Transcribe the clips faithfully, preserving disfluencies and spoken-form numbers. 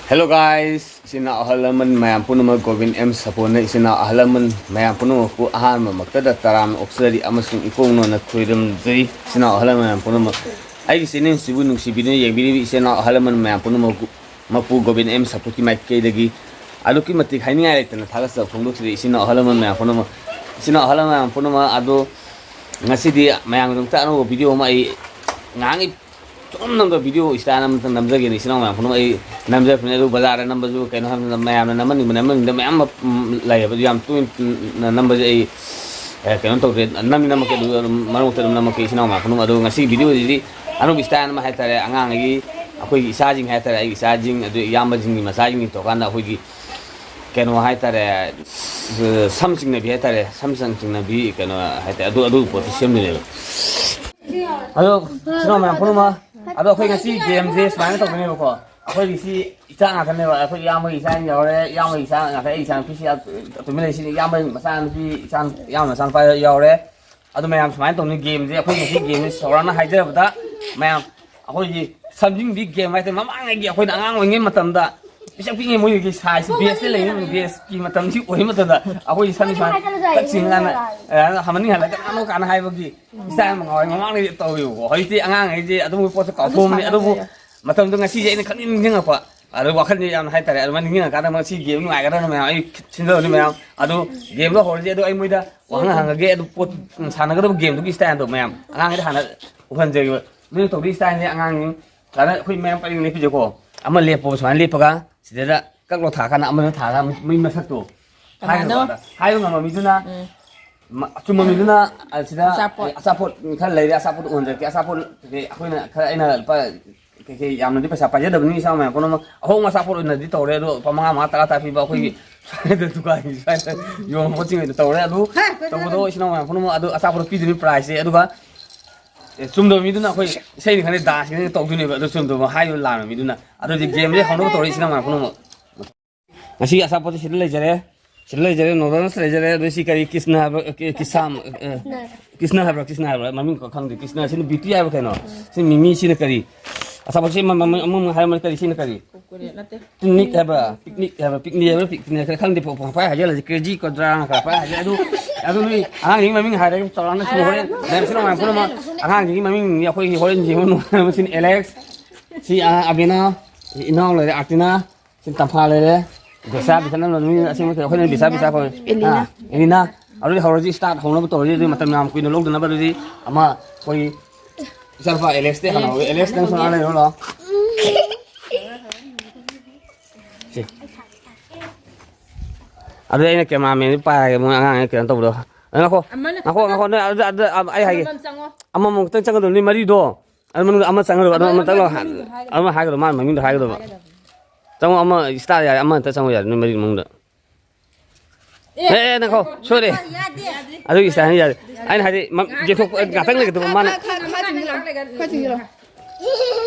Hello guys, ꯏꯆꯤꯟ ꯏꯅꯥꯎ ꯑꯍꯜ ꯂꯃꯟ ꯃꯌꯥꯝ ꯄꯨꯝꯅꯃꯛ, ꯒꯣꯕꯤꯟ ꯑꯦꯝ ꯁꯥꯄꯣꯟꯅ ꯏꯆꯤꯟ ꯏꯅꯥꯎ ꯑꯍꯜ ꯂꯃꯟ ꯃꯌꯥꯝ ꯄꯨꯝꯅꯃꯛꯄꯨ ꯑꯍꯥꯟꯕꯃꯛꯇꯗ ꯇꯔꯥꯝꯅ ꯑꯣꯛꯆꯔꯤ ꯑꯃꯁꯨꯡ ꯏꯀꯣꯛ ꯅꯣꯟꯅ ꯈꯨꯔꯨꯝꯖꯔꯤ꯫ ꯏꯆꯤꯟ ꯏꯅꯥꯎ ꯑꯍꯜ ꯂꯃꯟ ꯃꯌꯥꯝ ꯄꯨꯝꯅꯃꯛ, ꯑꯩꯒꯤ ꯆꯦꯅꯦꯜꯁꯤꯕꯨ ꯅꯨꯡꯁꯤꯕꯤꯗꯨꯅ ꯌꯦꯡꯕꯤꯔꯤꯕ ꯏꯆꯤꯟ ꯏꯅꯥꯎ ꯑꯍꯜ ꯂꯃꯟ ꯃꯌꯥꯝ ꯄꯨꯝꯅꯃꯛꯄꯨ ꯃꯄꯨ ꯒꯣꯕꯤꯟ ꯑꯦꯝ ꯁꯥꯄꯣꯔꯠꯀꯤ ꯃꯥꯏꯀꯩꯗꯒꯤ ꯑꯗꯨꯛꯀꯤ ꯃꯇꯤꯛ ꯍꯥꯏꯅꯤꯡꯉꯥꯏ ꯂꯩꯇꯅ ꯊꯥꯒꯠꯆꯕ ꯐꯣꯡꯗꯣꯛꯆꯔꯤ꯫ ꯏꯆꯤꯟ ꯏꯅꯥꯎ ꯑꯍꯜ ꯂꯃꯟ ꯃꯌꯥꯝ ꯄꯨꯝꯅꯃꯛ, ꯏꯆꯤꯟ ꯏꯅꯥꯎ ꯑꯍꯜ ꯂꯃꯟ ꯃꯌꯥꯝ ꯄꯨꯝꯅꯃꯛ ꯑꯗꯣ, ꯉꯁꯤꯗꯤ ꯃꯌꯥꯝꯒꯤꯗꯃꯛꯇ ꯑꯅꯧꯕ ꯚꯤꯗꯤꯑꯣ ꯑꯃ ꯑꯩ ꯉꯥꯏꯍꯥꯛꯀꯤ ꯁꯨꯝ ꯅꯝꯕ ꯚꯤꯗꯤꯑꯣ ꯏꯁꯇꯥꯏꯜ ꯑꯃꯇꯪ ꯅꯝꯖꯒꯦꯅ ꯏꯆꯤꯟ ꯏꯅꯥꯎ ꯃꯌꯥꯝ ꯄꯨꯝꯅꯃꯛ ꯑꯩ ꯅꯝꯖꯔꯛꯄꯅꯦ꯫ ꯑꯗꯨ ꯕꯖꯥꯔꯗ ꯅꯝꯕꯁꯨ ꯀꯩꯅꯣ ꯍꯥꯏꯕ ꯃꯇꯝꯗ ꯃꯌꯥꯝꯅ ꯅꯝꯍꯟꯅꯤꯡꯕ, ꯅꯝꯍꯟꯅꯤꯡꯗꯕ ꯃꯌꯥꯝ ꯑꯃ, ꯎꯝ, ꯂꯩꯌꯦꯕ꯫ ꯑꯗꯨ ꯌꯥꯝ ꯇꯣꯏꯅ, ꯎꯝ, ꯅꯝꯕꯁꯦ ꯑꯩ, ꯑꯦ, ꯀꯩꯅꯣ ꯇꯧꯗꯦ꯫ ꯅꯝꯗꯤ ꯅꯝꯃꯛꯀꯦ, ꯑꯗꯨ ꯑꯗꯨꯝ ꯃꯔꯛ ꯃꯔꯛꯇ ꯑꯗꯨꯝ ꯅꯝꯃꯛꯀꯦ ꯏꯆꯤꯟ ꯏꯅꯥꯎ ꯃꯌꯥꯝ ꯄꯨꯝꯅꯃꯛ꯫ ꯑꯗꯣ ꯉꯁꯤꯒꯤ ꯚꯤꯗꯤꯑꯣꯁꯤꯗꯤ ꯑꯅꯧꯕ ꯏꯁꯇꯥꯏꯜ ꯑꯃ ꯍꯥꯏꯇꯥꯔꯦ, ꯑꯉꯥꯡꯒꯤ, ꯑꯩꯈꯣꯏꯒꯤ ꯏꯆꯥꯁꯤꯡ ꯍꯥꯏꯇꯥꯔꯦ, ꯑꯩꯒꯤ ꯏꯆꯥꯁꯤꯡ, ꯑꯗꯨ ꯏꯌꯥꯝꯕꯁꯤꯡꯒꯤ ꯃꯆꯥꯁꯤꯡꯒꯤ ꯇꯧꯔꯀꯥꯟꯗ ꯑꯩꯈꯣꯏꯒꯤ ꯀꯩꯅꯣ ꯍꯥꯏꯇꯥꯔꯦ, ꯁ-, ꯁꯝ ꯆꯤꯡꯅꯕꯤ ꯍꯥꯏꯇꯥꯔꯦ, ꯁꯝ ꯆꯤꯡꯅꯕꯤ ꯀꯩꯅꯣ ꯍꯥꯏꯇꯥꯔꯦ, ꯑꯗꯨ, ꯑꯗꯨꯒꯤ ꯄꯣꯠꯇꯨ ꯁꯦꯝꯗꯣꯏꯅꯦꯕ꯫ ꯑꯗꯣ ꯏꯆꯤꯟ ꯏꯅꯥꯎ ꯃꯌꯥꯝ ꯄꯨꯝꯅꯃꯛ, ꯑꯗꯣ ꯑꯩꯈꯣꯏ ꯉꯁꯤ ꯒꯦꯝꯁꯦ ꯁꯨꯃꯥꯏꯅ ꯇꯧꯗꯣꯏꯅꯦꯕꯀꯣ꯫ ꯑꯩꯈꯣꯏꯒꯤ ꯁꯤ ꯏꯆꯥ ꯉꯥꯛꯇꯅꯦꯕ, ꯑꯩꯈꯣꯏ ꯏꯌꯥꯝꯕꯒꯤ ꯏꯆꯥ ꯑꯃ ꯌꯥꯎꯔꯦ, ꯏꯌꯥꯝꯕꯒꯤ ꯏꯆꯥ ꯉꯥꯛꯇ, ꯑꯩ ꯏꯆꯥꯅꯨꯄꯤꯁꯤ ꯇꯨꯃꯤꯟ ꯂꯩꯁꯤꯅꯤ, ꯏꯌꯥꯝꯕꯒꯤ ꯃꯆꯥꯅꯨꯄꯤ, ꯏꯆꯥ, ꯏꯌꯥꯝꯕ ꯃꯆꯥꯅꯨꯄꯥ ꯌꯥꯎꯔꯦ꯫ ꯑꯗꯨ ꯃꯌꯥꯝ ꯁꯨꯃꯥꯏꯅ ꯇꯧꯅꯤ ꯒꯦꯝꯁꯦ꯫ ꯑꯩꯈꯣꯏ ꯉꯁꯤ ꯒꯦꯝꯁꯦ ꯆꯥꯎꯔꯥꯛꯅ ꯍꯥꯏꯖꯔꯕꯗ, ꯃꯌꯥꯝ, ꯑꯩꯈꯣꯏꯒꯤ ꯁꯝꯖꯤꯟꯕꯤ ꯒꯦꯝ ꯍꯥꯏꯇꯥꯔꯦ, ꯃꯃꯥꯡꯉꯩꯒꯤ ꯑꯩꯈꯣꯏꯅ ꯑꯉꯥꯡ ꯑꯣꯏꯔꯤꯉꯩ ꯃꯇꯝꯗ ꯄꯤꯁꯛ ꯄꯤꯛꯉꯩ ꯃꯣꯏꯒꯤ ꯁꯥꯏꯖ ꯕꯦꯁꯇ ꯂꯩꯔꯤꯕ ꯕꯦꯁꯀꯤ ꯃꯇꯝꯁꯤ ꯑꯣꯏꯕ ꯃꯇꯝꯗ ꯑꯩꯈꯣꯏꯒꯤ ꯁꯝ ꯁꯨꯃꯥꯏꯅ ꯀꯛ ꯆꯤꯡ ꯀꯥꯟꯗ, ꯑ, ꯍꯥꯃꯟꯅꯤꯡ ꯍꯜꯂꯒ ꯀꯅꯥꯅꯣ ꯀꯥꯟꯅ ꯍꯥꯏꯕꯒꯤ ꯏꯁꯇꯥꯏꯜ ꯑꯃ ꯉꯥꯎꯋꯦ꯫ ꯃꯃꯥꯡꯗꯩ ꯇꯧꯋꯦꯕꯀꯣ꯫ ꯍꯧꯖꯤꯛꯇꯤ ꯑꯉꯥꯡꯈꯩꯁꯦ ꯑꯗꯨꯒꯨꯝꯕ ꯄꯣꯠꯇꯣ ꯀꯥꯎꯊꯣꯛꯑꯝꯅꯤ꯫ ꯑꯗꯨꯕꯨ ꯃꯇꯝꯗꯣ ꯉꯁꯤꯁꯦ ꯑꯩꯅ ꯈꯪꯅꯤꯡ ꯅꯤꯡꯁꯤꯡꯉꯛꯄ꯫ ꯑꯗꯨ ꯋꯥꯈꯜꯁꯦ ꯌꯥꯝꯅ ꯍꯥꯏꯇꯥꯔꯦ, ꯑꯗꯨꯃꯥꯏꯅ ꯅꯤꯡꯁꯤꯡꯉꯀꯥꯟꯗ ꯃꯁꯤ ꯒꯦꯝ ꯅꯨꯡꯉꯥꯏꯒꯗ꯭ꯔꯅ ꯃꯌꯥꯝ ꯑꯩ ꯁꯤꯟꯖꯕꯅꯤ ꯃꯌꯥꯝ꯫ ꯑꯗꯨ ꯒꯦꯝꯗꯣ ꯍꯧꯔꯁꯦ꯫ ꯑꯗꯣ ꯑꯩ ꯃꯣꯏꯗ ꯋꯥꯍꯪ ꯍꯪꯉꯒꯦ꯫ ꯑꯗꯨ ꯄꯣꯠ, ꯎꯝ, ꯁꯥꯟꯅꯒꯗꯕ ꯒꯦꯝꯗꯨꯒꯤ ꯏꯁꯇꯥꯏꯜꯗꯣ ꯃꯌꯥꯝ ꯑꯉꯥꯡꯈꯩꯗ ꯍꯥꯟꯅ ꯎꯍꯟꯖꯒꯦꯕ꯫ ꯅꯣꯏꯅ ꯇꯧꯗꯣꯏ ꯏꯁꯇꯥꯏꯜꯁꯦ ꯑꯉꯥꯡꯁꯤꯡ ꯁꯨꯃꯥꯏꯅ ꯑꯩꯈꯣꯏ ꯃꯌꯥꯝ ꯄꯔꯦꯡ ꯂꯦꯞꯄꯤꯁꯦꯀꯣ꯫ ꯑꯃ ꯂꯦꯞꯄꯣ, ꯁꯨꯃꯥꯏꯅ ꯂꯦꯞꯄꯒ ꯁꯤꯗ ꯀꯛꯂꯣ ꯊꯥꯔꯀꯥꯟꯗ ꯑꯃꯅ ꯊꯥꯔꯒ ꯃꯤ ꯃꯁꯛꯇꯣ ꯀꯅꯥꯅꯣ? ꯍꯥꯏꯒꯗꯕ꯫ ꯍꯥꯏꯕ ꯉꯝꯕ ꯃꯤꯗꯨꯅ, ꯎꯝ꯫ ꯃ-, ꯑꯆꯨꯝꯕ ꯃꯤꯗꯨꯅ ꯑꯁꯤꯗ ꯑꯆꯥꯄꯣꯠ꯫ ꯑꯆꯥꯄꯣꯠ ꯈꯔ ꯂꯩꯔꯦ, ꯑꯆꯥꯄꯣꯠ ꯎꯍꯟꯖꯔꯛꯀꯦ꯫ ꯑꯆꯥꯄꯣꯠ ꯀꯩꯀꯩ ꯑꯩꯈꯣꯏꯅ ꯈꯔ, ꯑꯩꯅ ꯂꯨꯄꯥ ꯀꯩꯀꯩ ꯌꯥꯝꯅꯗꯤ ꯄꯩꯁꯥ ꯄꯥꯏꯖꯗꯕꯅꯤ, ꯏꯆꯥ ꯃꯌꯥꯝ ꯄꯨꯝꯅꯃꯛ ꯑꯍꯣꯡꯕ ꯑꯆꯥꯄꯣꯠ ꯑꯣꯏꯅꯗꯤ ꯇꯧꯔꯦ꯫ ꯑꯗꯣ ꯂꯨꯄꯥ ꯃꯉꯥ ꯃꯉꯥ, ꯇꯔꯥ ꯇꯔꯥ ꯄꯤꯕ ꯑꯩꯈꯣꯏꯒꯤ ꯁ꯭ꯋꯥꯏꯗ ꯗꯨꯀꯥꯟꯒꯤ ꯁ꯭ꯋꯥꯏꯗ ꯌꯣꯟꯕ ꯄꯣꯠꯁꯤꯡ ꯑꯣꯏꯅ ꯇꯧꯔꯦ꯫ ꯑꯗꯨ ꯍꯥ, ꯇꯧꯕꯗꯣ ꯏꯆꯤꯟ ꯏꯅꯥꯎ ꯃꯌꯥꯝ ꯄꯨꯝꯅꯃꯛ ꯑꯗꯨ ꯑꯆꯥꯄꯣꯠ ꯄꯤꯗꯣꯏꯅꯤ ꯄ꯭ꯔꯥꯏꯖꯁꯦ꯫ ꯑꯗꯨꯒ, ꯑꯦ, ꯆꯨꯝꯗꯕ ꯃꯤꯗꯨꯅ ꯑꯩꯈꯣꯏ ꯏꯁꯩꯅꯤ ꯈꯪꯗꯦ, ꯗꯥꯟꯁꯅꯤ ꯈꯪꯗꯦ ꯇꯧꯗꯣꯏꯅꯦꯕ꯫ ꯑꯗꯨ ꯆꯨꯝꯗꯕ ꯍꯥꯏꯕ ꯂꯥꯟꯕ ꯃꯤꯗꯨꯅ꯫ ꯑꯗꯨꯗꯤ ꯒꯦꯝꯁꯦ ꯍꯧꯅꯕ ꯇꯧꯔꯛꯏ ꯏꯆꯤꯟ ꯏꯅꯥꯎ ꯃꯌꯥꯝ ꯄꯨꯝꯅꯃꯛ꯫ ꯉꯁꯤ ꯑꯆꯥꯄꯣꯠꯁꯦ ꯁꯤꯗ ꯂꯩꯖꯔꯦ꯫ ꯁꯤꯗ ꯂꯩꯖꯔꯦ, ꯅꯨꯗꯜꯁ ꯂꯩꯖꯔꯦ꯫ ꯑꯗꯨ ꯁꯤ ꯀꯔꯤ, ꯀ꯭ꯔꯤꯁꯅ ꯍꯥꯏꯕ꯭ꯔꯥ? ꯀꯤ-, ꯀꯤꯁꯥꯝ, ꯑ, ꯀ꯭ꯔꯤꯁꯅ ꯍꯥꯏꯕ꯭ꯔꯥ, ꯀ꯭ꯔꯤꯁꯅ ꯍꯥꯏꯕ꯭ꯔꯥ? ꯃꯃꯤꯡ ꯈꯪꯗꯦ꯫ ꯀ꯭ꯔꯤꯁꯅ, ꯁꯤꯅ ꯕ꯭ꯌꯨꯇꯤ ꯍꯥꯏꯕ꯭ꯔꯥ ꯀꯩꯅꯣ? ꯁꯤ ꯃꯤꯃꯤ, ꯁꯤꯅ ꯀꯔꯤ? ꯑꯆꯥꯄꯣꯠꯁꯤ ꯑꯃ-, ꯑꯃ-, ꯑꯃꯃꯝ ꯍꯥꯏꯔꯝꯃꯗꯤ ꯀꯔꯤ? ꯁꯤꯅ ꯀꯔꯤ? ꯀꯣꯔꯤꯌꯥ ꯅꯠꯇꯦ꯫ ꯄꯤꯛꯅꯤꯛ ꯍꯥꯏꯕ, ꯄꯤꯛꯅꯤꯛ ꯍꯥꯏꯕ, ꯄꯤꯛꯅꯤꯛ ꯍꯥꯏꯕ, ꯄꯤꯛꯅꯤꯛ ꯍꯥꯏꯕ, ꯈꯪꯗꯦ, ꯄꯣ-, ꯄꯣ-, ꯄꯪꯍꯥꯏ ꯍꯥꯏꯖꯜꯂꯁꯤ, ꯀ꯭ꯔꯦꯖꯤ ꯀꯣꯟꯇ꯭ꯔꯥꯅ ꯈꯔ ꯄꯪꯍꯥꯏ ꯍꯥꯏꯖꯜꯂꯦ꯫ ꯑꯗꯨ, ꯑꯗꯨ ꯅꯣꯏ ꯑꯉꯥꯡꯁꯤꯡꯒꯤ ꯃꯃꯤꯡ ꯍꯥꯏꯔꯒ ꯆꯥꯎꯔꯥꯛꯅ ꯁꯨꯝ ꯍꯣꯔꯦꯟ ꯃꯌꯥꯝꯁꯤꯅ ꯃꯌꯥꯝ ꯄꯨꯝꯅꯃꯛ ꯑꯉꯥꯡꯁꯤꯡꯒꯤ ꯃꯃꯤꯡ ꯑꯩꯈꯣꯏꯒꯤ ꯍꯣꯔꯦꯟ ꯌꯦꯡꯕ ꯅꯨꯡꯉꯥꯏꯕ꯫ ꯁꯤꯅ ꯑꯦꯂꯦꯛꯁ, ꯁꯤ, ꯑ, ꯑꯕꯤꯅꯥ, ꯏꯅꯥꯎ ꯂꯩꯔꯦ, ꯑꯥꯔꯇꯤꯅꯥ, ꯁꯤꯅ ꯇꯝꯐꯥ ꯂꯩꯔꯦ, ꯕꯤꯁꯥ, ꯕꯤꯁꯥ ꯅꯪꯅ ꯃꯃꯤꯡ ꯑꯁꯦꯡꯕ ꯀꯩ? ꯑꯩꯈꯣꯏꯅ ꯕꯤꯁꯥ, ꯕꯤꯁꯥ ꯀꯧꯋꯦ꯫ ꯑꯦꯂꯤꯅꯥ꯫ ꯑ, ꯑꯦꯂꯤꯅꯥ꯫ ꯑꯗꯨꯗꯤ ꯍꯧꯔꯁꯤ, ꯁ꯭ꯇꯥꯔꯠ ꯍꯧꯅꯕ ꯇꯧꯔꯁꯤ꯫ ꯑꯗꯨꯗꯤ ꯃꯇꯝ ꯌꯥꯝ ꯀꯨꯏꯅ ꯂꯧꯗꯅꯕ꯫ ꯑꯗꯨꯗꯤ ꯑꯃ ꯑꯩꯈꯣꯏꯒꯤ ꯏꯆꯥꯅꯨꯄꯥ ꯑꯦꯂꯦꯛꯁꯇꯤ ꯍꯥꯟꯅ ꯍꯧꯔꯒꯦ꯫ ꯑꯦꯂꯦꯛꯁ, ꯅꯪꯁꯨ ꯉꯥꯏꯍꯥꯛ ꯂꯩꯔꯣ ꯂꯥꯛꯑꯣ꯫ ꯁꯤ꯫ ꯑꯗꯨꯗꯤ ꯑꯩꯅ ꯀꯦꯃꯦꯔꯥꯃꯦꯟꯁꯤ ꯄꯥꯏꯔꯒꯦ, ꯃꯣꯏ ꯑꯉꯥꯡ ꯀꯩꯅꯣ ꯇꯧꯕꯗꯣ꯫ ꯉꯥꯏꯈꯣ, ꯑꯃꯅ ꯉꯥꯏꯈꯣ, ꯉꯥꯏꯈꯣ, ꯅꯣꯏ ꯑꯗꯨꯗ, ꯑꯗꯨꯗ, ꯑꯩ ꯍꯥꯏꯒꯦ꯫ ꯑꯃꯃꯝ ꯆꯪꯉꯣ꯫ ꯑꯃꯃꯝ ꯈꯛꯇꯪ ꯆꯪꯒꯗꯕꯅꯤ, ꯃꯔꯤꯗꯣ꯫ ꯑꯗꯨ ꯃꯅꯨꯡꯗ ꯑꯃ ꯆꯪꯒꯗꯕ, ꯑꯗꯨ ꯑꯃ ꯑꯃ ꯇꯛ ꯂꯥꯎ꯫ ꯃꯃꯤꯡꯗꯣ ꯍꯥꯏꯒꯗꯕ꯫ ꯑꯃ ꯍꯥꯏꯒꯗꯕ, ꯃꯥꯅ ꯃꯃꯤꯡꯗꯣ ꯍꯥꯏꯒꯗꯕ꯫ ꯆꯪꯉꯣ, ꯑꯃ ꯁ꯭ꯇꯥꯔ ꯌꯥꯔꯦ, ꯑꯃ ꯍꯦꯛꯇ ꯆꯪꯉꯣ ꯌꯥꯔꯦ, ꯅꯣꯏ ꯃꯔꯤ ꯃꯅꯨꯡꯗ꯫ ꯑꯦ, ꯑꯦ, ꯅꯪ ꯈꯣ, ꯁꯣꯏꯔꯦ꯫ ꯌꯥꯗꯦ꯫ ꯑꯗꯨꯒꯤ ꯁ꯭ꯇꯥꯏꯜ ꯌꯥꯗꯦ꯫ ꯑꯩꯅ ꯍꯥꯏꯗꯤ, ꯃ-, ꯌꯦꯡꯊꯣꯛ-, ꯉꯥꯛꯇꯪ ꯂꯩꯒꯗꯕ ꯃꯥꯅ꯫ ꯈꯔ, ꯈꯔ, ꯈꯔ ꯆꯤꯡꯁꯤꯜꯂꯣ꯫ ꯈꯔ ꯆꯤꯡꯁꯤꯜꯂꯣ꯫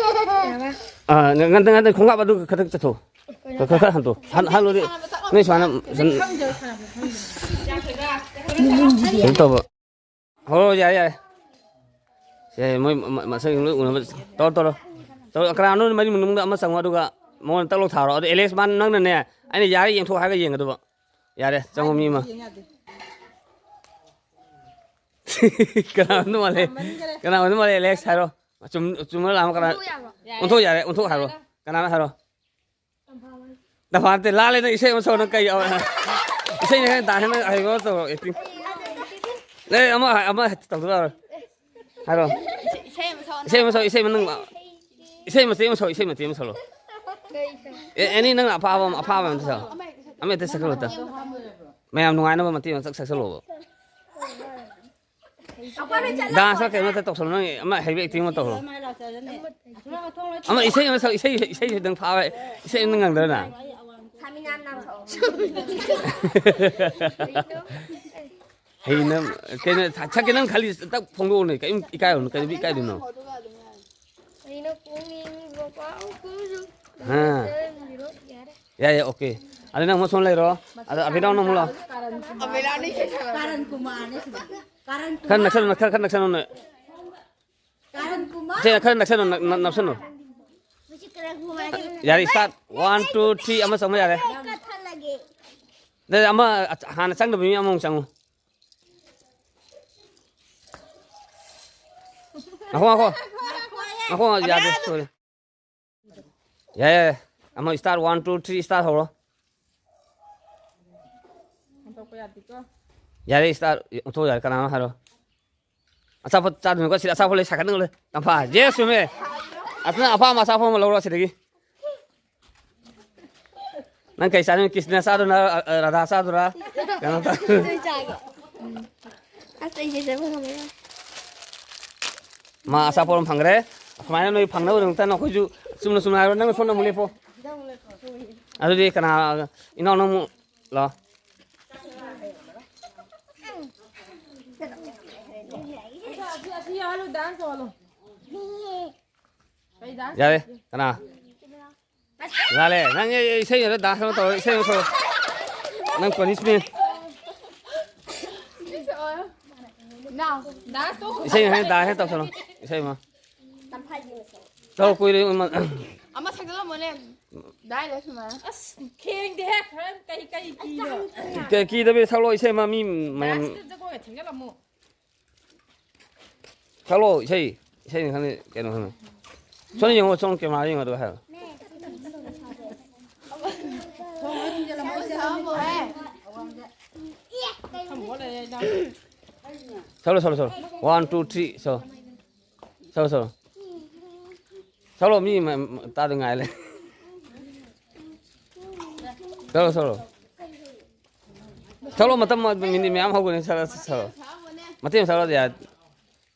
ꯑꯥ, ꯉꯟꯇ, ꯉꯟꯇ ꯈꯣꯡꯀꯥꯞ ꯑꯗꯨ ꯈꯛꯇꯪ ꯆꯠꯊꯣꯛ꯫ ꯈꯔ, ꯈꯔ, ꯈꯔ ꯍꯟꯗꯣꯛ꯫ ꯍꯟ-, ꯍꯜꯂꯨꯗꯤ꯫ ꯅꯣꯏ ꯁꯨꯃꯥꯏꯅ ꯁꯨꯝ ꯀꯩꯅꯣ ꯇꯧꯕ꯫ ꯍꯣ, ꯌꯥꯔꯦ, ꯌꯥꯔꯦ꯫ ꯁꯦ, ꯃꯣꯏ ꯃ-, ꯃ-, ꯃꯁꯛ ꯂꯣꯏ ꯎꯅꯕ ꯇꯧꯔꯣ, ꯇꯧꯔꯣ꯫ ꯇꯧꯔꯣ, ꯀꯅꯥꯅꯣ ꯃꯔꯤ ꯃꯅꯨꯡꯗ ꯑꯃ ꯆꯪꯉꯣ, ꯑꯗꯨꯒ ꯃꯉꯣꯟꯗ ꯇꯛ ꯂꯥꯎ ꯊꯥꯔꯣ꯫ ꯑꯗꯣ ꯑꯦꯂꯦꯛꯁ, ꯃꯥ ꯅꯪꯅꯅꯦ, ꯑꯩꯅ ꯌꯥꯔꯦ ꯌꯦꯡꯊꯣꯛ ꯍꯥꯏꯔꯒ ꯌꯦꯡꯒꯗꯕ꯫ ꯌꯥꯔꯦ, ꯆꯪꯉꯣ ꯃꯤ ꯑꯃ꯫ ꯌꯦꯡ ꯌꯥꯗꯦ꯫ ꯀꯅꯥ ꯑꯣꯏꯔꯝꯗꯧ ꯃꯥꯜꯂꯦ? ꯌꯥꯝꯃꯟꯈꯔꯦ꯫ ꯀꯅꯥ ꯑꯣꯏꯔꯝꯗꯧ ꯃꯥꯜꯂꯦ, ꯑꯦꯂꯦꯛꯁ ꯍꯥꯏꯔꯣ꯫ ꯑꯆꯨꯝ-, ꯑꯆꯨꯝꯕ ꯂꯥꯟꯕ ꯀꯅꯥ? ꯑꯣꯟꯊꯣꯛ ꯌꯥꯕ꯭ꯔꯣ? ꯌꯥꯔꯦ꯫ ꯑꯣꯟꯊꯣꯛ ꯌꯥꯔꯦ, ꯑꯣꯟꯊꯣꯛ ꯍꯥꯏꯔꯣ꯫ ꯀꯅꯥꯅꯣ ꯍꯥꯏꯔꯣ? ꯇꯝꯐꯥ ꯅꯠꯇꯦ, ꯂꯥꯜꯂꯦ, ꯅꯪ ꯏꯁꯩ ꯑꯃ ꯁꯛꯑꯣ, ꯅꯪ ꯀꯩ, ꯏꯁꯩꯅ ꯍꯦꯟꯅ ꯗꯥꯟꯁ ꯍꯦꯟꯅ ꯍꯩꯕ ꯑꯃ ꯇꯧꯔꯣ, ꯑꯦꯛꯇꯤꯡ꯫ ꯑꯦ, ꯑꯃ, ꯑꯃ ꯇꯧꯗꯕ ꯌꯥꯔꯣꯏ꯫ ꯍꯥꯏꯔꯣ꯫ ꯏꯁꯩ ꯑꯃ ꯁꯛꯑꯣ, ꯏꯁꯩ ꯑꯃ ꯁꯛꯑꯣ, ꯏꯁꯩ ꯑꯃ ꯅꯪ, ꯏꯁꯩ ꯃꯇꯦꯛ ꯑꯃ ꯁꯛꯑꯣ, ꯏꯁꯩ ꯃꯇꯦꯛ ꯑꯃ ꯁꯛꯑꯣ꯫ ꯀꯩ ꯏꯁꯩ? ꯑꯦ, ꯑꯦꯅꯤ ꯅꯪ ꯑꯐꯥꯕ ꯑꯃ, ꯑꯐꯥꯕ ꯑꯃ ꯁꯛꯑꯣ꯫ ꯑꯃ ꯍꯦꯛꯇ ꯁꯛꯀꯠꯂꯣ, ꯑꯝꯇ꯫ ꯃꯌꯥꯝ ꯅꯨꯡꯉꯥꯏꯅꯕ ꯃꯇꯦꯛ ꯑꯃ ꯁꯛ ꯁꯛꯆꯜꯂꯣꯕ꯫ ꯗꯥꯟꯁ ꯀꯩꯅꯣ ꯑꯝꯇ ꯇꯧꯁꯜꯂꯣ, ꯅꯪ ꯑꯃ ꯍꯩꯕ ꯑꯦꯛꯇꯤꯡ ꯑꯃ ꯇꯧꯔꯣ꯫ ꯑꯃ ꯏꯁꯩ ꯑꯃ ꯁꯛ, ꯏꯁꯩ, ꯏꯁꯩ ꯈꯤꯇꯪ ꯐꯥꯕ, ꯏꯁꯩ ꯑꯃ ꯉꯪꯗ꯭ꯔ ꯅꯪ? ꯁꯥꯃꯤꯅꯥ ꯅꯥꯝ ꯁꯛꯑꯣ꯫ ꯍꯩꯅ, ꯀꯩꯅꯣ, ꯁꯛꯀꯦ ꯅꯪ ꯈꯜꯂꯤ, ꯇꯛ ꯐꯣꯡꯗꯣꯛꯎꯅꯦ, ꯀꯔꯤꯝ ꯏꯀꯥꯏꯔꯨꯅꯨ, ꯀꯔꯤꯕꯨ ꯏꯀꯥꯏꯗꯣꯏꯅꯣ? ꯑꯩꯅ ꯀꯣꯡꯅꯤꯡꯕ ꯄꯥꯎ ꯀꯨꯝꯁꯨ ꯑꯥ꯫ ꯌꯥꯔꯦ꯫ ꯌꯥꯏ, ꯌꯥꯏ, ꯑꯣꯀꯦ꯫ ꯑꯗꯨ ꯅꯪ ꯑꯃꯨꯛ ꯁꯣꯝ ꯂꯩꯔꯣ, ꯑꯗꯣ ꯑꯕꯤꯅꯥꯎ ꯅꯪ ꯑꯃꯨꯛ ꯂꯥꯛꯑꯣ꯫ ꯀꯥꯔꯟ ꯀꯨꯃꯥꯔꯅꯦ ꯁꯤꯗ꯫ ꯀꯥꯔꯟ ꯈꯔ ꯀꯨꯃꯥꯔ꯫ ꯅꯛꯁꯜꯂꯨ, ꯈꯔ, ꯈꯔ ꯅꯛꯁꯜꯂꯨꯅꯦ꯫ ꯀꯥꯔꯟ ꯀꯨꯃꯥꯔ꯫ ꯁꯦ, ꯈꯔ ꯅꯛꯁꯜꯂꯨ, ꯅꯛ-, ꯅꯛ-, ꯅꯛꯁꯜꯂꯨ꯫ ꯌꯥꯔꯦ, start. One, two, three, ꯑꯃ ꯆꯪꯕ ꯌꯥꯔꯦ꯫ ꯅꯠꯇꯦ, ꯑꯃ ꯍꯥꯟꯅ ꯆꯪꯗꯕ ꯃꯤ ꯑꯃꯃꯨꯛ ꯆꯪꯉꯨ꯫ ꯉꯥꯏꯈꯣ, ꯉꯥꯏꯈꯣ꯫ ꯉꯥꯏꯈꯣ, ꯌꯥꯗꯦ, ꯁꯣꯏꯔꯦ꯫ ꯌꯥꯔꯦ, ꯌꯥꯔꯦ꯫ ꯑꯃ start, one, two, three, start ꯍꯧꯔꯣ꯫ ꯌꯥꯔꯦ, start ꯑꯣꯟꯊꯣꯛꯑꯣ, ꯌꯥꯔꯦ꯫ ꯀꯅꯥꯅꯣ ꯍꯥꯏꯔꯣ꯫ ꯑꯆꯥꯄꯣꯠ ꯆꯥꯗꯣꯏꯅꯤꯀꯣ, ꯁꯤꯗ ꯑꯆꯥꯄꯣꯠ ꯂꯩ, ꯁꯥꯏꯀꯜ ꯂꯩ꯫ ꯇꯝꯐꯥ, yes, ꯆꯨꯝꯃꯦ꯫ ꯑꯗꯨꯅ ꯑꯄꯥꯝꯕ ꯑꯆꯥꯄꯣꯠ ꯑꯃ ꯂꯧꯔꯣ ꯁꯤꯗꯒꯤ꯫ ꯅꯪ ꯀꯩ ꯆꯥꯗꯣꯏꯅꯣ? ꯀ꯭ꯔꯤꯁꯅ ꯆꯥꯗꯣꯏꯔꯥ? ꯑ, ꯑ, ꯔꯥꯙꯥ ꯆꯥꯗꯣꯏꯔꯥ? ꯀꯩꯅꯣ ꯆꯥ-, ꯑꯗꯨ ꯆꯥꯒꯦ꯫ ꯎꯝ꯫ ꯑꯁ, ꯑꯩꯁꯦ ꯆꯥꯕ ꯉꯝꯃꯔꯣꯏ꯫ ꯃꯥ ꯑꯆꯥꯄꯣꯠ ꯑꯃ ꯐꯪꯈ꯭ꯔꯦ꯫ ꯑꯁꯨꯃꯥꯏꯅ ꯅꯣꯏ ꯐꯪꯅꯕꯒꯤꯗꯃꯛꯇ ꯅꯈꯣꯏꯁꯨ ꯆꯨꯝꯅ ꯆꯨꯝꯅ ꯍꯥꯏꯔꯣ꯫ ꯅꯪ ꯁꯣꯝꯗ ꯑꯃꯨꯛ ꯂꯦꯞꯄꯣ꯫ ꯑꯗꯨꯗꯤ ꯀꯅꯥ? ꯏꯅꯥꯎ, ꯅꯪ ꯑꯃꯨꯛ ꯂꯥꯛꯑꯣ꯫ ꯑꯁꯤ, ꯑꯁꯤ ꯌꯥꯎꯍꯜꯂꯨ, dance ꯇꯧꯍꯜꯂꯨ꯫ ꯀꯩ dance? ꯌꯥꯔꯦ꯫ ꯀꯅꯥ? ꯂꯥꯜꯂꯦ꯫ ꯅꯪ, ꯑꯦ, ꯑꯦ, ꯏꯁꯩ ꯑꯃ dance ꯑꯃ ꯇꯧꯔꯣ, ꯏꯁꯩ ꯑꯃ ꯁꯛꯑꯣ꯫ ꯅꯪ punishment꯫ ꯅꯥꯎ, dance ꯇꯧ꯫ ꯏꯁꯩ ꯑꯃ dance ꯇꯧꯁꯜꯂꯣ꯫ ꯏꯁꯩ ꯑꯃ꯫ ꯇꯧ, ꯀꯨꯏꯔꯦ ꯑꯃ꯫ ꯑꯃ ꯁꯛꯆꯜꯂꯝꯃꯣꯅꯦ꯫ ꯗꯥꯏ ꯂꯩ ꯁꯨꯃꯥꯏꯅ꯫ ꯑꯁ, ꯈꯦꯡꯗꯦꯍꯦ, ꯈꯔ ꯀꯩ, ꯀꯩ ꯀꯤꯅꯣ? ꯀꯩ ꯀꯤꯗꯕꯤ ꯁꯛꯂꯣ, ꯏꯁꯩ ꯑꯃ ꯃꯤ ꯃꯌꯥꯝ꯫ Dance ꯖꯒꯣꯏꯒ ꯊꯦꯡꯖꯜꯂꯝꯃꯣ꯫ ꯁꯛꯂꯛꯑꯣ, ꯏꯁꯩ꯫ ꯏꯁꯩꯅꯤ ꯈꯪꯗꯦ, ꯀꯩꯅꯣ ꯈꯪꯗꯦ꯫ ꯁꯣꯝꯗ ꯌꯦꯡꯉꯣ, ꯁꯣꯝ camera ꯌꯦꯡꯉꯣ, ꯑꯗꯨꯒ ꯍꯥꯏꯔꯣ꯫ ꯁꯛꯂꯣ, ꯁꯛꯂꯣ, ꯁꯛꯂꯣ꯫ One, two, three, ꯁꯛꯂꯣ꯫ ꯁꯛꯂꯣ, ꯁꯛꯂꯣ꯫ ꯁꯛꯂꯣ, ꯃꯤ ꯃ-, ꯃ-, ꯇꯥꯗ ꯉꯥꯏ ꯂꯩ꯫ ꯁꯛꯂꯣ, ꯁꯛꯂꯣ꯫ ꯁꯛꯂꯣ, ꯃꯇꯝ ꯃ-, minute ꯃꯌꯥꯝ ꯍꯧꯒꯅꯤ, ꯁꯛꯂꯣ, ꯁꯛꯂꯣ꯫ ꯃꯇꯦꯛ ꯑꯃ ꯁꯛꯂꯣ, ꯌꯥꯔꯦ꯫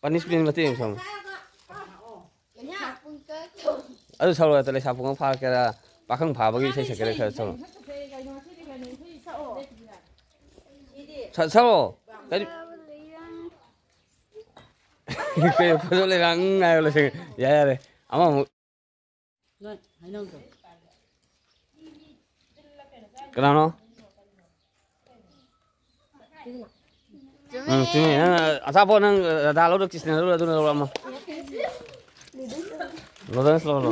Punishment ꯃꯇꯦꯛ ꯑꯃ ꯁꯛꯂꯣ꯫ ꯑꯗꯨ ꯁꯛꯂꯣ, ꯂꯩꯁꯥ ꯄꯨꯡꯉ ꯐꯥꯔꯛꯀꯦꯔꯥ, ꯄꯥꯈꯪ ꯐꯥꯕꯒꯤ ꯏꯁꯩ ꯁꯛꯀꯦꯔꯥ, ꯈꯔ ꯁꯛꯂꯣ꯫ ꯁꯛ-, ꯁꯛꯂꯣ꯫ ꯀꯔꯤ? ꯀꯩ ꯐꯖ ꯂꯩꯔ, ꯎꯝ, ꯍꯥꯏꯔ ꯂꯣꯏꯁꯟꯒꯦ꯫ ꯌꯥꯔꯦ, ꯌꯥꯔꯦ꯫ ꯑꯃꯃꯨꯛ꯫ ꯅꯣꯏ ꯍꯩꯅꯧꯗꯣ꯫ ꯀꯅꯥꯅꯣ? ꯎꯝ, ꯆꯨꯝꯃꯦ꯫ ꯅꯪ ꯑꯆꯥꯄꯣꯠ ꯅꯪ ꯔꯥꯙꯥ ꯂꯧꯔꯣ, ꯀ꯭ꯔꯤꯁꯅ ꯂꯧꯔꯣ, ꯑꯗꯨꯅ ꯂꯧꯔꯣ ꯑꯃ꯫ ꯂꯣꯗꯅ ꯂꯧꯔꯣ꯫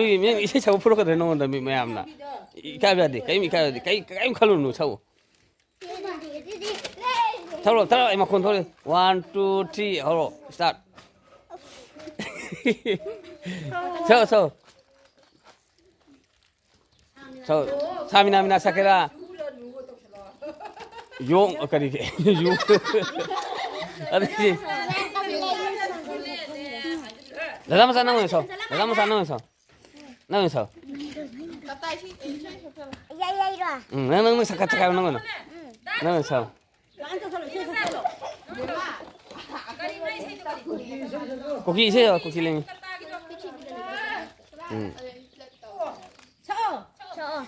ꯃꯤ ꯏꯁꯩ ꯁꯛꯄ ꯐꯨꯔꯛꯀꯗ꯭ꯔꯦ ꯅꯉꯣꯟꯗ ꯃꯤ ꯃꯌꯥꯝꯅ꯫ ꯏꯀꯥꯏꯕ ꯌꯥꯗꯦ, ꯀꯔꯤꯝ ꯏꯀꯥꯏꯕ ꯌꯥꯗꯦ, ꯀꯔꯤ ꯀꯔꯤꯝ ꯈꯜꯂꯨꯅꯨ, ꯁꯛꯎ꯫ ꯊꯧꯔꯣ, ꯊꯧꯔꯣ, ꯑꯩ ꯃꯈꯣꯟ ꯊꯣꯛꯂꯦ꯫ One, two, three, ꯍꯧꯔꯣ, start꯫ ꯁꯛꯑꯣ, ꯁꯛꯑꯣ꯫ ꯁꯛꯑꯣ꯫ ꯁꯥꯃꯤꯅꯥ ꯃꯤꯅꯥ ꯁꯛꯀꯦꯔꯥ? ꯌꯣꯡ, ꯀꯔꯤꯒꯤ? ꯌꯣꯡ꯫ ꯑꯗꯨꯗꯤ ꯗꯥꯗꯥ ꯃꯆꯥ ꯅꯪ ꯑꯣꯏꯅ ꯁꯛꯑꯣ꯫ ꯗꯥꯗꯥ ꯃꯆꯥ ꯅꯪ ꯑꯣꯏꯅ ꯁꯛꯑꯣ꯫ ꯅꯪ ꯑꯣꯏꯅ ꯁꯥꯎ꯫ ꯌꯥꯏ, ꯌꯥꯏꯔꯣ? ꯎꯝ, ꯅꯪ, ꯅꯪ, ꯅꯪ ꯁꯛꯀꯠ ꯁꯛꯀꯠ ꯍꯥꯏꯕ ꯅꯪ ꯑꯣꯏꯅ꯫ ꯅꯪ ꯑꯣꯏꯅ ꯁꯥꯎ꯫ ꯀꯨꯀꯤ ꯏꯁꯩ ꯁꯛꯑꯣ, ꯀꯨꯀꯤ ꯂꯦꯡꯉꯤ꯫ ꯎꯝ꯫ ꯁꯛꯑꯣ꯫ ꯁꯛꯑꯣ꯫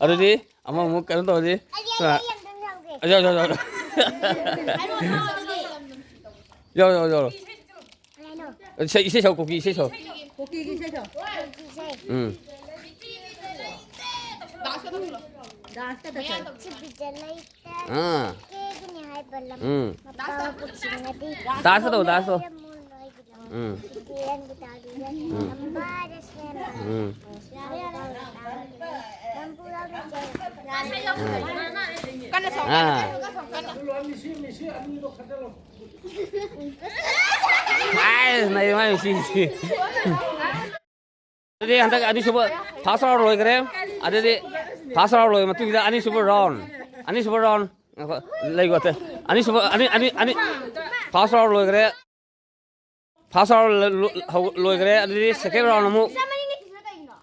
ꯑꯗꯨꯗꯤ ꯑꯃꯃꯨꯛ ꯀꯩꯅꯣ ꯇꯧꯔꯁꯤ꯫ ꯑꯩ, ꯑꯩ, ꯑꯩ ꯑꯝꯇꯪ ꯌꯥꯎꯒꯦ꯫ ꯌꯥꯎ, ꯌꯥꯎ, ꯌꯥꯎ, ꯌꯥꯎ꯫ ꯍꯥꯏꯔꯛꯑꯣ, ꯁꯛꯑꯣ ꯑꯗꯨꯗꯤ꯫ ꯌꯥꯎ, ꯌꯥꯎ, ꯌꯥꯎ꯫ ꯀꯩꯅꯣ? ꯏꯁꯩ, ꯏꯁꯩ ꯁꯛꯑꯣ, ꯀꯨꯀꯤ ꯏꯁꯩ ꯁꯛꯑꯣ꯫ ꯀꯨꯀꯤꯒꯤ ꯏꯁꯩꯗꯣ꯫ ꯎꯝ꯫ ꯗꯥꯟꯁꯀ ꯇꯧꯁꯜꯂꯣ꯫ ꯗꯥꯟꯁꯀ ꯇꯧꯁꯜꯂꯣ꯫ ꯁꯤꯕꯤꯖ ꯂꯩꯇꯦ꯫ ꯑꯥ꯫ ꯀꯦꯒꯅꯤ ꯍꯥꯏꯕ ꯂꯝ꯫ ꯎꯝ꯫ ꯃꯄꯥꯕꯨ ꯆꯤꯡꯉꯗꯤ꯫ ꯗꯥꯟꯁꯀ ꯇꯧ, ꯗꯥꯟꯁ ꯇꯧ꯫ ꯂꯩꯔꯝꯃꯣ ꯅꯣꯏꯒꯤꯗꯣ꯫ ꯎꯝ꯫ ꯀꯦꯟꯒꯤ ꯇꯥꯕꯤꯔ ꯎꯝ꯫ ꯅꯝꯕꯔ ꯁꯦꯝꯕ꯫ ꯎꯝ꯫ ꯌꯥꯔꯦ, ꯌꯥꯔꯦ, ꯌꯥꯔꯦ꯫ ꯅꯝꯕꯨ ꯌꯥꯎꯔꯦ, ꯌꯥꯔꯦ꯫ ꯎꯝ꯫ ꯀꯟꯅ ꯁꯛꯑꯣ, ꯑꯥ꯫ ꯀꯟꯅ ꯁꯛꯑꯣ, ꯀꯟꯅ꯫ ꯑꯥꯏ, ꯅꯩ ꯃꯥꯏ ꯁꯤ, ꯁꯤ꯫ ꯑꯗꯨꯗꯤ ꯍꯟꯗꯛ ꯑꯅꯤꯁꯨꯕ first round ꯂꯣꯏꯈ꯭ꯔꯦ꯫ ꯑꯗꯨꯗꯤ first round ꯂꯣꯏꯔ ꯃꯇꯨꯡꯁꯤꯗ ꯑꯅꯤꯁꯨꯕ round, ꯑꯅꯤꯁꯨꯕ round, ꯉꯥꯏꯈꯣ, ꯂꯩꯒꯣ ꯑꯇꯩ꯫ ꯑꯅꯤꯁꯨꯕ, ꯑꯅꯤ, ꯑꯅꯤ, ꯑꯅꯤ, first round ꯂꯣꯏꯈ꯭ꯔꯦ꯫ First round ꯂ-, ꯂ-, ꯍꯧ-, ꯂꯣꯏꯈ꯭ꯔꯦ꯫ ꯑꯗꯨꯗꯤ second round ꯑꯃꯨꯛ,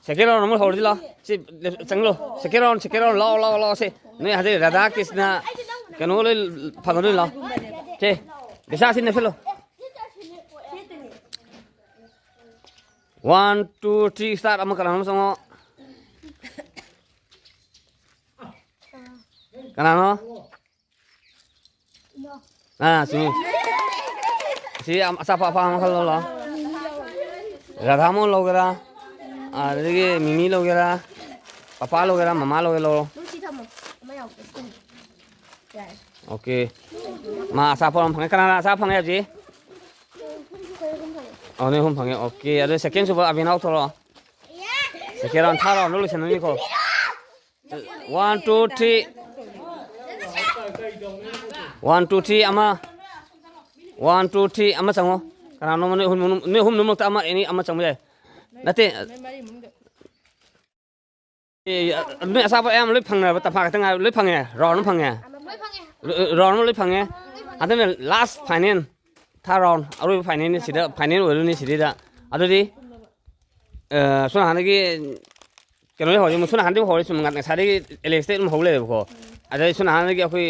second round ꯑꯃꯨꯛ ꯍꯧꯔꯁꯤ ꯂꯥꯎ꯫ ꯁꯤ ꯆꯪꯂꯣ꯫ Second round, second round, ꯂꯥꯎ, ꯂꯥꯎ, ꯂꯥꯎ, ꯁꯤ꯫ ꯅꯣꯏ ꯍꯧꯖꯤꯛ ꯔꯥꯙꯥ ꯀ꯭ꯔꯤꯁꯅ ꯀꯩꯅꯣ ꯂꯣꯏ ꯐꯪꯒꯗꯣꯏꯅꯤ ꯂꯥꯎ꯫ ꯁꯤ, ꯕꯤꯁꯥ ꯁꯤ ꯅꯦꯠꯁꯜꯂꯣ꯫ One, two, three, start. ꯑꯃ ꯀꯅꯥꯅꯣ ꯆꯪꯉꯣ꯫ ꯀꯅꯥꯅꯣ? ꯑꯥ, ꯆꯨꯝꯃꯤ꯫ ꯁꯤ ꯑꯆꯥꯄꯣꯠ ꯑꯄꯥꯝꯕ ꯈꯜꯂꯣ ꯂꯥꯎ꯫ ꯔꯥꯙꯥꯃꯣꯍꯟ ꯂꯧꯒꯦꯔꯥ? ꯑꯗꯒꯤ ꯃꯤꯃꯤ ꯂꯧꯒꯦꯔꯥ? ꯄꯄꯥ ꯂꯧꯒꯦꯔꯥ? ꯃꯃꯥ ꯂꯧꯒꯦ ꯂꯧꯔꯣ꯫ ꯅꯨꯡꯁꯤ ꯊꯝꯃꯣ꯫ ꯑꯃ ꯌꯥꯎꯗꯦ꯫ ꯌꯥꯔꯦ꯫ ꯑꯣꯀꯦ꯫ ꯃꯥ ꯑꯆꯥꯄꯣꯠ ꯑꯃ ꯐꯪꯉꯦ꯫ ꯀꯅꯥꯅ ꯑꯆꯥ ꯐꯪꯉꯦ ꯍꯧꯖꯤꯛ? ꯑꯩꯈꯣꯏ ꯑꯍꯨꯝ ꯐꯪꯉꯦ꯫ ꯑꯣ, ꯅꯣꯏ ꯑꯍꯨꯝ ꯐꯪꯉꯦ꯫ ꯑꯣꯀꯦ꯫ ꯑꯗꯨ second ꯁꯨꯕ ꯑꯕꯤꯅꯥꯎ ꯊꯣꯛꯂꯛꯑꯣ꯫ Second round, third round ꯂꯣꯏꯁꯟꯅꯅꯤꯀꯣ꯫ One, two, three. One, two, three, ꯑꯃ꯫ One, two, three, ꯑꯃ ꯆꯪꯉꯣ꯫ ꯀꯅꯥꯅꯣ ꯅꯣꯏ ꯑꯍꯨꯝ, ꯅꯣꯏ ꯑꯍꯨꯝ ꯃꯔꯛꯇ ꯑꯃ, any ꯑꯃ ꯆꯪꯕ ꯌꯥꯏ꯫ ꯅꯠꯇꯦ꯫ ꯑꯦ, ꯅꯣꯏ ꯑꯆꯥꯄꯣꯠ ꯑꯌꯥꯝꯕ ꯂꯣꯏ ꯐꯪꯅꯔꯕ, ꯇꯝꯐꯥ ꯈꯛꯇ ꯉꯥꯏꯔ-, ꯂꯣꯏ ꯐꯪꯉꯦ, round ꯑꯃ ꯐꯪꯉꯦ꯫ ꯂꯣꯏ, round ꯑꯃ ꯂꯣꯏ ꯐꯪꯉꯦ꯫ ꯍꯟꯗꯛꯅ last final, third round, ꯑꯔꯣꯏꯕ finalꯅꯤ ꯁꯤꯗ, final ꯑꯣꯏꯗꯣꯏꯅꯤ ꯁꯤꯗꯩꯗ꯫ ꯑꯗꯨꯗꯤ ꯑ, ꯁꯣꯝ ꯅꯥꯀꯟꯗꯒꯤ ꯀꯩꯅꯣꯗꯤ ꯍꯧꯔꯦ, ꯁꯣꯝ ꯅꯥꯀꯟꯗꯒꯤ ꯍꯧꯔꯦ, ꯁꯨꯝ ꯉ-, ꯉꯁꯥꯏꯗꯒꯤ ꯑꯦꯂꯦꯛꯁꯇꯩ ꯑꯗꯨꯝ ꯍꯧ ꯂꯩꯔꯦꯕꯀꯣ꯫ ꯑꯗꯩ ꯁꯣꯝ ꯅꯥꯀꯟꯗꯒꯤ ꯑꯩꯈꯣꯏ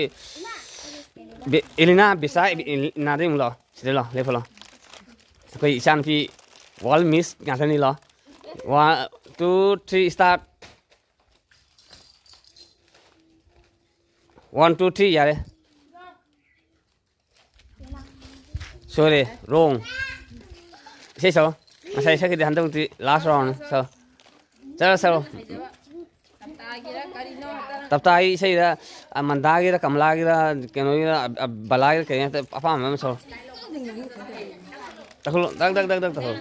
ꯕꯤ-, ꯑꯦꯂꯤꯅꯥ ꯕꯤꯁꯥ, ꯑꯦꯂꯤꯅꯥꯗꯩ ꯑꯃꯨꯛ ꯂꯥꯛꯑꯣ, ꯁꯤꯗ ꯂꯥꯛꯑꯣ, ꯂꯦꯞꯄ ꯂꯥꯛꯑꯣ꯫ ꯑꯩꯈꯣꯏ ꯏꯆꯥꯅꯨꯄꯤ ꯋꯥꯔꯜ ꯃꯤꯁ ꯉꯥꯛꯇꯅꯤ, ꯂꯥꯛꯑꯣ꯫ One, two, three, start. One, two, three, ꯌꯥꯔꯦ꯫ ꯁꯣꯏꯔꯦ, wrong. ꯏꯁꯩ ꯁꯛꯑꯣ꯫ ꯉꯁꯥꯏ ꯁꯛꯈꯤꯗꯦ, ꯍꯟꯗꯛꯇꯤ last round ꯅꯤ꯫ ꯁꯛꯑꯣ꯫ ꯆꯠꯂꯣ, ꯁꯛꯑꯣ꯫ ꯇꯞꯇꯥꯒꯤ ꯏꯁꯩꯔ, ꯑ, ꯃꯟꯗꯥꯒꯤꯔ, ꯀꯃꯂꯥꯒꯤꯔ, ꯀꯩꯅꯣꯒꯤꯔ, ꯑ, ꯑ, ꯕꯂꯥꯒꯤꯔ, ꯀꯩꯅꯣ, ꯑꯄꯥꯝꯕ ꯑꯃ ꯁꯛꯑꯣ꯫ ꯇꯧꯈꯠꯂꯣ, ꯗꯛ, ꯗꯛ, ꯗꯛ, ꯗꯛ ꯇꯧꯈꯠꯂꯣ꯫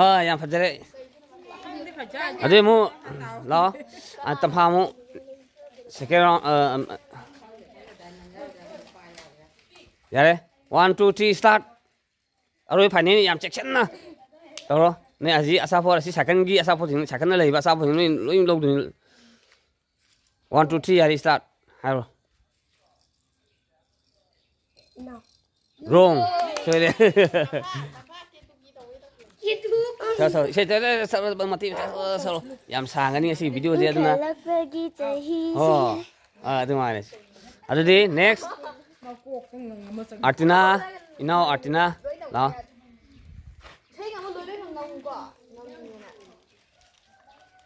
ꯑꯥ, ꯌꯥꯝ ꯐꯖꯔꯦ꯫ ꯑꯗꯨꯗꯤ ꯑꯃꯨꯛ ꯂꯥꯛꯑꯣ꯫ ꯑ, ꯇꯝꯐꯥ ꯑꯃꯨꯛ second round, ꯑ, ꯑꯝ, ꯌꯥꯔꯦ꯫ One, two, three, start. ꯑꯔꯣꯏ final ꯅꯤ, ꯌꯥꯝ ꯆꯦꯛꯁꯤꯟꯅ ꯇꯧꯔꯣ꯫ ꯅꯣꯏ ꯑꯁꯤ ꯑꯆꯥꯄꯣꯠ, ꯑꯁꯤ ꯁꯥꯏꯀꯜꯒꯤ ꯑꯆꯥꯄꯣꯠꯁꯤꯡ, ꯁꯥꯏꯀꯜꯗ ꯂꯩꯕ ꯑꯆꯥꯄꯣꯠꯁꯤꯡ ꯂꯣꯏ, ꯂꯣꯏ ꯂꯧꯗꯣꯏꯅꯤ꯫ One, two, three, ꯌꯥꯔꯦ, start꯫ ꯍꯥꯏꯔꯣ꯫ Wrong꯫ ꯁꯣꯏꯔꯦ꯫ ꯁꯣ, ꯁꯣ, ꯏꯁꯩ ꯇ-, ꯇ-, ꯇ-, ꯁꯛ-, ꯃꯇꯦꯛ ꯈꯔ ꯁꯛ-, ꯁꯛꯂꯣ꯫ ꯌꯥꯝ ꯁꯥꯡꯒꯅꯤ ꯉꯁꯤ video ꯁꯦ, ꯑꯗꯨꯅ꯫ ꯍꯜꯂꯛꯄꯒꯤ ꯆꯍꯤꯁꯦ꯫ ꯑꯣ꯫ ꯑꯥ, ꯑꯗꯨ ꯃꯥꯜꯂꯦ꯫ ꯑꯗꯨꯗꯤ next꯫ ꯑꯥꯔꯇꯤꯅꯥ, ꯏꯅꯥꯎ ꯑꯥꯔꯇꯤꯅꯥ, ꯂꯥꯛꯑꯣ꯫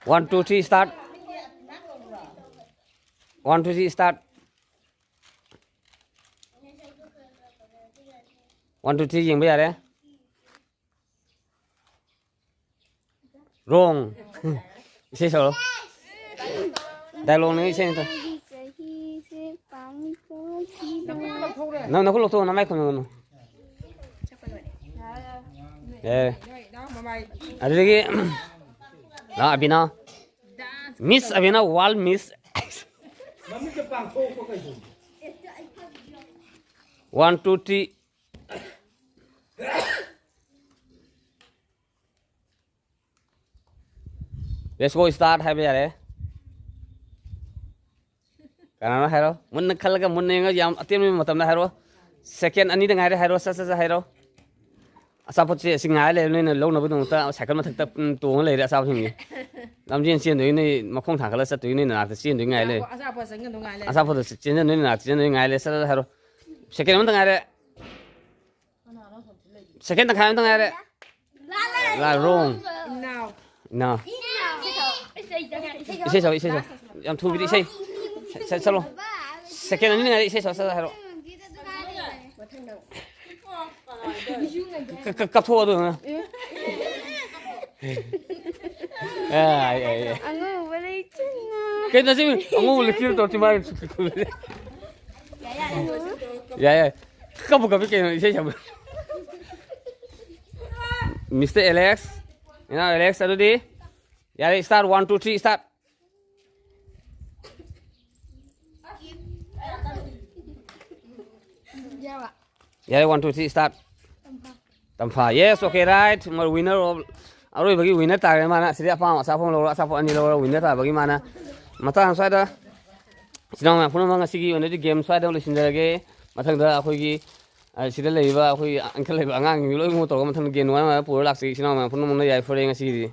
One, two, three, start. One, two, three, start. One, two, three, ꯌꯦꯡꯕ ꯌꯥꯔꯦ꯫ Wrong꯫ ꯏꯁꯩ ꯁꯛꯑꯣ꯫ Dialogue ꯅꯦ, ꯏꯁꯩ ꯅꯠꯇꯦ꯫ ꯆꯍꯤꯁꯦ ꯄꯥꯡꯊꯣꯛꯈꯤꯕ꯫ ꯅꯪ ꯅꯈꯨꯠ ꯂꯧꯊꯣꯛꯑꯣ, ꯅꯃꯥꯏ ꯈꯨꯝꯃꯒꯅꯨ꯫ ꯑꯦ꯫ ꯑꯗꯨꯗꯒꯤ, ꯂꯥꯛꯑꯣ, ꯑꯕꯤꯅꯥ꯫ Miss ꯑꯕꯤꯅꯥ, world miss꯫ One, two, three꯫ Let's go, start ꯍꯥꯏꯕ ꯌꯥꯔꯦ꯫ ꯀꯅꯥꯅꯣ ꯍꯥꯏꯔꯣ꯫ ꯃꯨꯟꯅ ꯈꯜꯂꯒ, ꯃꯨꯟꯅ ꯌꯦꯡꯉꯒ, ꯌꯥꯝ ꯑꯇꯦꯟꯕ ꯃꯇꯝꯗ ꯍꯥꯏꯔꯣ꯫ ꯁꯦꯀꯦꯟ ꯑꯅꯤꯗ ꯉꯥꯏꯔꯦ, ꯍꯥꯏꯔꯣ, ꯁꯠ ꯁꯠ ꯁꯠ ꯍꯥꯏꯔꯣ꯫ ꯑꯆꯥꯄꯣꯠꯁꯦ ꯑꯁꯤ ꯉꯥꯏ ꯂꯩꯔꯦ, ꯅꯣꯏꯅ ꯂꯧꯅꯕꯒꯤꯗꯃꯛꯇ ꯁꯥꯏꯀꯜ ꯃꯊꯛꯇ, ꯎꯝ, ꯇꯣꯡꯉ ꯂꯩꯔꯦ ꯑꯆꯥꯄꯣꯠꯁꯤꯡꯁꯦ꯫ ꯂꯝꯖꯦꯟ ꯆꯦꯟꯗꯣꯏ ꯅꯣꯏ, ꯃꯈꯣꯡ ꯊꯥꯡꯒꯠꯂ ꯆꯠꯇꯣꯏ ꯅꯣꯏ ꯅꯅꯥꯛꯇ ꯆꯦꯟꯗꯣꯏ ꯉꯥꯏ ꯂꯩꯔꯦ꯫ ꯑꯆꯥꯄꯣꯠ ꯆꯪꯒꯗꯧ ꯉꯥꯏ ꯂꯩꯔꯦ꯫ ꯑꯆꯥꯄꯣꯠꯇ ꯆꯦꯟꯖꯟꯗꯣꯏ ꯅꯣꯏ ꯅꯅꯥꯛꯇ ꯆꯦꯟꯗꯣꯏ ꯉꯥꯏ ꯂꯩꯔꯦ꯫ ꯁꯠ ꯁꯠ ꯍꯥꯏꯔꯣ꯫ ꯁꯦꯀꯦꯟ ꯑꯃꯇ ꯉꯥꯏꯔꯦ꯫ ꯁꯦꯀꯦꯟ ꯇꯪꯈꯥꯏ ꯑꯃꯇ ꯉꯥꯏꯔꯦ꯫ ꯂꯥ, wrong꯫ ꯏꯅꯥꯎ꯫ ꯏꯅꯥꯎ꯫ ꯏꯁꯩ ꯁꯛꯑꯣ, ꯏꯁꯩ ꯁꯛꯑꯣ꯫ ꯌꯥꯝ ꯊꯨꯕꯤꯗ ꯏꯁꯩ꯫ ꯁ-, ꯆꯠꯂꯣ꯫ ꯁꯦꯀꯦꯟ ꯑꯅꯤ ꯉꯥꯏꯔꯦ, ꯏꯁꯩ ꯁꯛꯑꯣ, ꯁꯠ ꯁꯠ ꯍꯥꯏꯔꯣ꯫ ꯀ-, ꯀ-, ꯀꯞꯊꯣꯛꯑꯣ ꯑꯗꯨ, ꯑ꯫ ꯑ, ꯌꯥꯏ, ꯌꯥꯏ, ꯌꯥꯏ꯫ ꯑꯉꯧꯕ ꯂꯩꯆꯤꯟꯅ꯫ ꯀꯩꯅꯣ ꯁꯤ ꯑꯉꯧꯕ ꯂꯩꯆꯤꯟ ꯇꯧꯔ ꯆꯤꯝꯕꯥꯟ꯫ ꯌꯥꯏ, ꯌꯥꯏ꯫ ꯀꯞꯄꯨ ꯀꯞꯄꯤ ꯀꯩꯅꯣ ꯏꯁꯩ ꯁꯛꯄ꯫ Mister Alex꯫ ꯏꯅꯥꯎ Alex ꯑꯗꯨꯗꯤ꯫ ꯌꯥꯔꯦ, start, one, two, three, start꯫ ꯌꯥꯔꯦ, one, two, three, start꯫ ꯇꯝꯐꯥ꯫ Yes, okay, right꯫ ꯃꯣꯏ winner of, ꯑꯔꯣꯏꯕꯒꯤ winner ꯇꯥꯔꯦ ꯃꯥꯅ꯫ ꯁꯤꯗꯤ ꯑꯄꯥꯝꯕ ꯑꯆꯥꯄꯣꯠ ꯑꯃ ꯂꯧꯔꯣ, ꯑꯆꯥꯄꯣꯠ ꯑꯅꯤ ꯂꯧꯔꯣ, winner ꯇꯥꯕꯒꯤ ꯃꯥꯅ꯫ ꯃꯇꯥꯡ ꯁ꯭ꯋꯥꯏꯗ ꯏꯆꯤꯟ ꯏꯅꯥꯎ ꯃꯌꯥꯝ ꯄꯨꯝꯅꯃꯛ ꯉꯁꯤꯒꯤ ꯑꯣꯏꯅꯗꯤ game ꯁ꯭ꯋꯥꯏꯗ ꯂꯣꯏꯁꯤꯟꯖꯔꯒꯦ꯫ ꯃꯊꯪꯗ ꯑꯩꯈꯣꯏꯒꯤ, ꯑ, ꯁꯤꯗ ꯂꯩꯔꯤꯕ ꯑꯩꯈꯣꯏꯒꯤ ꯑꯪꯀꯜ ꯂꯩꯕ ꯑꯉꯥꯡꯁꯤꯡ ꯂꯣꯏꯅꯃꯛ ꯇꯧꯔꯒ ꯃꯊꯪꯗ game ꯅꯨꯡꯉꯥꯏ ꯅꯨꯡꯉꯥꯏꯕ ꯄꯨꯔꯒ ꯂꯥꯛꯆꯒꯦ꯫ ꯏꯆꯤꯟ ꯏꯅꯥꯎ ꯃꯌꯥꯝ ꯄꯨꯝꯅꯃꯛꯅ ꯌꯥꯏꯐꯔꯦ ꯉꯁꯤꯒꯤꯗꯤ꯫